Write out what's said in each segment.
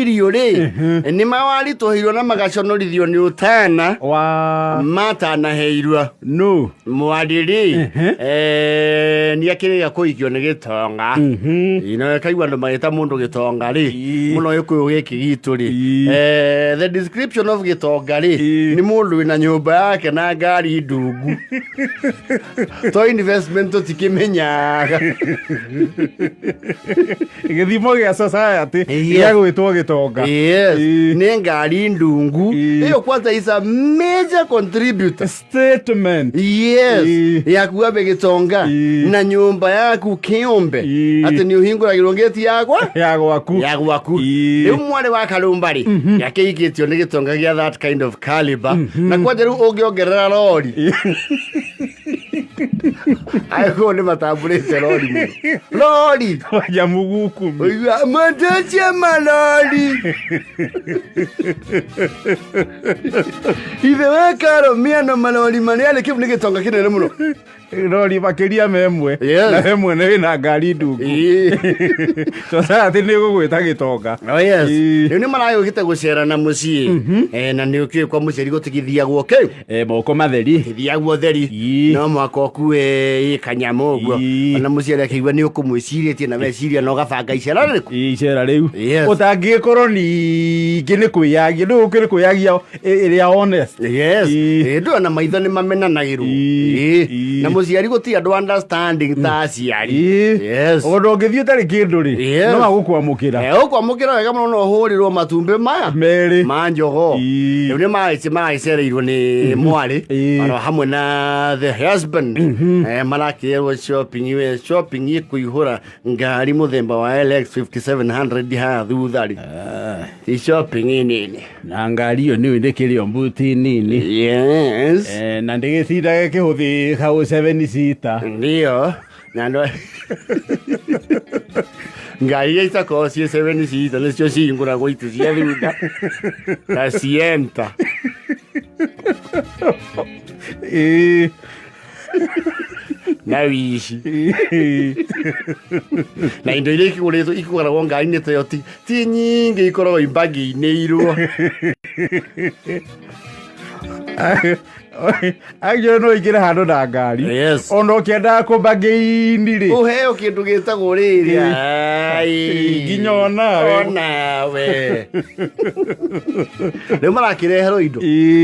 wakirio rĩ nĩ mawaritũhĩirwo na magaconorithio nĩ ũtana Wa matanaheirwo. No. Mwarĩ rĩ, nĩ akĩrĩga kũhikio nĩ gĩtonga. Ino kaigua andũ magĩta mũndũ gĩtonga rĩ, mũno gĩkũyũ gĩkĩ gitũ rĩ. The description of gĩtonga rĩ, nĩ mũndũ wĩna nyũmba yake na ngari ndungu. To investment tũtikĩmenyaga. Gĩthimo gĩa society gĩa gwĩtwo gĩtonga. Yes. Nĩ ngari ndungu. Ĩyo kwanza is a major contributor. Statement. Yes. Yaku abe gĩtonga na nyũmba yaku kĩũmbe. Atĩ nĩ ũhingũragĩrwo ngĩti yakwa ya gwaku. Ya gwaku. Rĩu mwarĩ wa Karũmba rĩ, yakĩhikĩtio nĩ gĩtonga gĩa that kind of caliber. Na kwanja rĩu ũngĩongerera rori. Agĩkũyũ nĩ matambũrĩte rori mũno. Rori. Kwanja mũgukumi. Ũigua mũtũtie marori. Ithe we Karũmia na marori marĩa arĩ kĩu nĩ gĩtonga kĩnene mũno. Rori makĩria memwe. Yes. Na we mwene wĩna ngari ndungu. Society nĩ ĩgũgwĩta gĩtonga. Oh yes. Rĩu nĩ maragĩũkĩte gũcera na mũciĩ. Na nĩ ũkĩũĩ kwa mũciari gũtigithiagwo kĩ? Moko matheri. Gĩthiagwo theri. No mwaka ũkue kanyamũ ũguo. Ona mũciari akĩigua nĩ ũkũmwĩcirĩtie na weciria na ũgabanga icera rĩrĩkũ? Icera rĩu. Yes. Ũtangĩgĩkorwo ningĩ nĩ kwĩyagia, ndũĩ gũkĩrĩ kwĩyagia ĩrĩa honest. Yes. Ndũĩ ona maitho nĩ mamenanagĩrwo. Na mũciari gũtirĩ andũ understanding ta aciari. Yes. Ũndũ ũngĩthiĩ ũtarĩ kĩndũ rĩ, Yes. no agũkwamũkĩra. Ũkwamũkĩra wega mũno no ũhũrĩrwo matumbĩ maya merĩ ma njogo. Rĩu nĩ maragĩcereirwo nĩ mwarĩ oro hamwe na the husband. Marakĩrwo shopping, we shopping ĩkũihũra ngari mũthemba wa LX 5700 haha thutha rĩ. Ti shopping nini. Na ngari ĩyo nĩũĩ ndĩkĩrĩ o mbuti nini. Yes. Na ndĩgĩtindaga ĩkĩhũthĩka ũ seven seater. Ndio. Na ndo ngari iria itakoragwo ciĩ seven seater nĩcio cihingũragwo itĩ cia thutha ta Sienta. Na wici. Na indo iria ikĩgũrĩtwo ikĩgũragwo ngari-inĩ ta ĩyo ti nyingĩ ikoragwo imbangĩinĩirwo. Actually no ingĩre handũ na ngari. Yes. Ona ũkĩendaga kũmbangĩini rĩ. Ũheo kĩndũ gĩtagwo rĩrĩ. Ai. Nginya onawe. Onawe. Rĩu marakĩreherwo indo.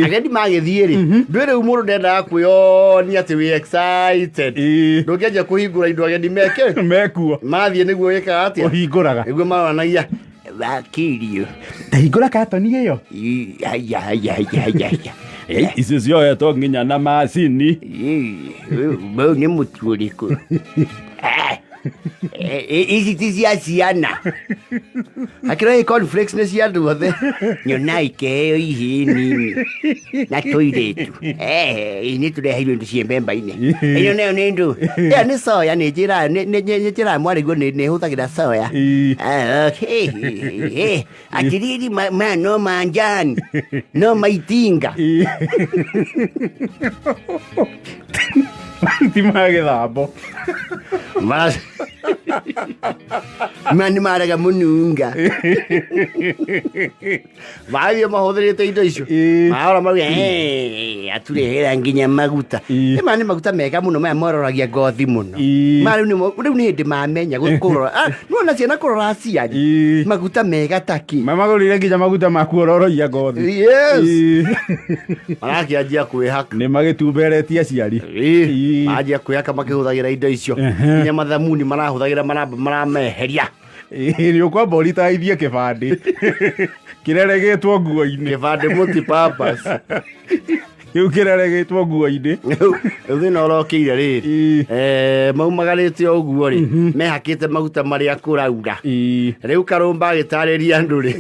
Agendi magĩthiĩ rĩ, ndwĩ rĩu mũndũ ndendaga kwĩyonia atĩ wĩ excited. Ndũngĩanjia kũhingũra indo agendi meke. Mekuo. Mathiĩ nĩguo wĩkaga atĩa? Ũhingũraga. Nĩguo maronanagia wakirio. Ndahingũra katoni ĩyo. Haya haya haya haya. Icio cioetwo nginya na macini. Mau nĩ mũtu ũrĩkũ? Ici ti cia ciana. Akĩra ĩ cornflakes nĩ cia andũ othe. Nyonai keheo ihĩ nini na tũirĩtu. Nĩ tũreheirwo indo ciĩ mbemba-inĩ. Ĩyo nayo nĩ ndũ. Ĩyo nĩ soya nĩ njĩraga nĩ njĩraga mwarĩguo nĩ hũthagĩra soya. Okay. Atiriri maya no manjani no maitinga. Ti ma gĩthambo. Ma nĩ marega mũnunga. Mathiĩ mahũthĩrĩte indo icio. Marora mauga, "Eh, aturehera nginya maguta." Ĩ ma nĩ maguta mega mũno maya mororagia ngothi mũno. Ma rĩu nĩmo rĩu nĩ hĩndĩ mamenya kũrora. Ah, nĩwona ciana kũrora aciari. Maguta mega takĩ. Mamagũrĩire nginya maguta ma kuororoia ngothi. Yes. Marakĩanjia kwĩhaka. Nĩ magĩtumberetie aciari. Manjia kwĩhaka makĩhũthagĩra indo icio. Nginya mathamuni marahũthagĩra maramba marameheria. Nĩ ũkwamba ũritaithie kĩbandĩ kĩreregĩtwo nguo-inĩ. Kĩbandĩ multi-purpose. Kĩu kĩreregĩtwo nguo-inĩ. Rĩu thĩna ũrokĩire rĩrĩ, maumagarĩte o ũguo rĩ, mehakĩte maguta marĩa kũraura. Rĩu Karũmba agĩtarĩria andũ rĩ,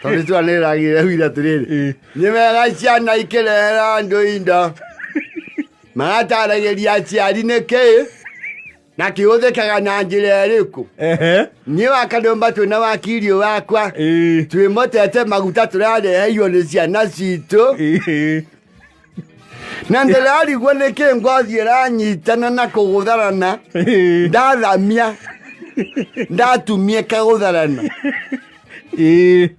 tondũ itua nĩ rĩragĩire wira atĩrĩrĩ, nĩ wega ciana ikĩrehera andũ indo, magataragĩria aciari nĩkĩ na kĩhũthĩkaga na njĩra ĩrĩkũ. Niĩ wa Karũmba twĩna wakiri wakwa, twĩmotete maguta tũrareheirwo nĩ ciana citũ. Na ndĩrarigwo nĩkĩ ngothi ĩranyitana na kũgũtharana. Ndathamia ndatumia kagũtharana. Ĩĩ.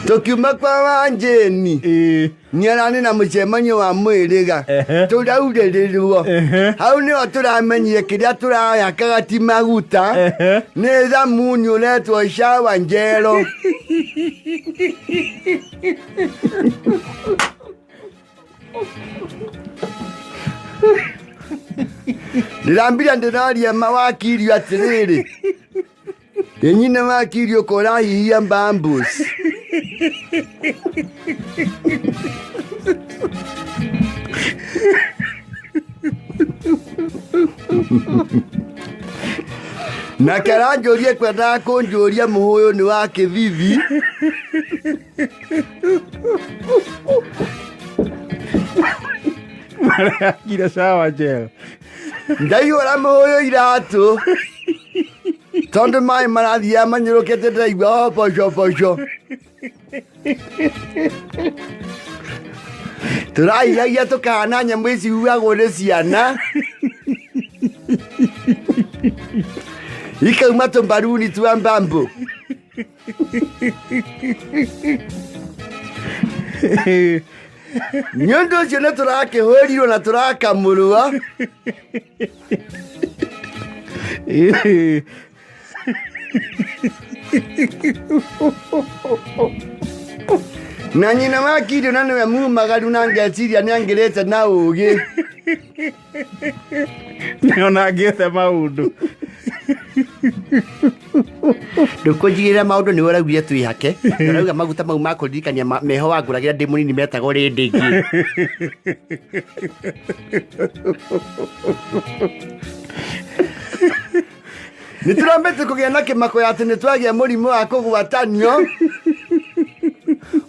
Tũkiuma kwa Wanjĩni. Ĩĩ. Nĩararĩ na mũcemanio wa mwĩrĩga. Ehe. Tũraurĩrĩrwo. Ehe. Hau nĩho tũramenyire kĩrĩa tũrahakaga ti maguta. Ehe. Nĩ thamuni ũretwo shawa njero. Ndĩrambire ndĩraria mawakirio atĩrĩrĩ, ĩ nyina wakirio ko ũrahihia bambus. Nake aranjũria kwendaga kũnjũria mũhũyũ nĩ wa kĩthithi. Marehakire shower gel. Ndaihũra mũhũyũ iratũ tondũ maĩ marathiaga manyũrũkĩte, ndĩraigua o boco boco. Tũrahihagia tũkahana nyamũ ici huhagwo nĩ ciana ikauma tũmbaruni twa mbambu. Nĩ ũndũ ũcio nĩ tũrakĩhũrirwo na tũrakamũrwo. Ĩĩ. Na nyina wa kirio na nĩwe mumagaru na ngeciria nĩ angĩrĩte na ũgĩ. Nĩonangĩte maũndũ. Ndũkũnjigĩrĩra maũndũ nĩwe ũraugire twĩhake. Ũrauga maguta mau ma kũririkania meho wangũragĩra ndĩ mũnini metagwo rĩndĩ ngĩ. Nĩ tũrambĩte kũgĩa na kĩmako ya atĩ nĩ twagĩa mũrimũ wa kũgwatanio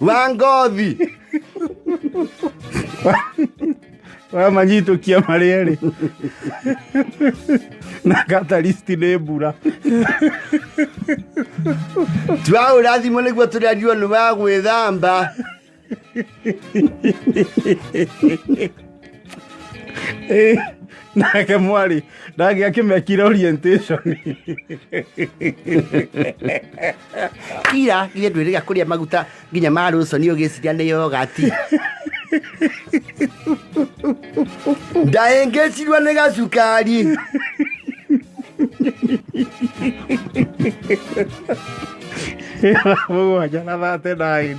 wa ngothi. Wamanyitũkia marĩ erĩ na catalyst nĩ mbura. Twahũra thimũ nĩguo tũrerirwo nĩ wa gwĩthamba. Ĩĩ, nake mwarĩ ndangĩ akĩmekire orientation. Ira ithe ndwĩrĩga kũrĩa maguta nginya ma rũconi ũgĩciria nĩ yogati. Ndahĩngĩcirwo nĩ gacukari. 7 na 39.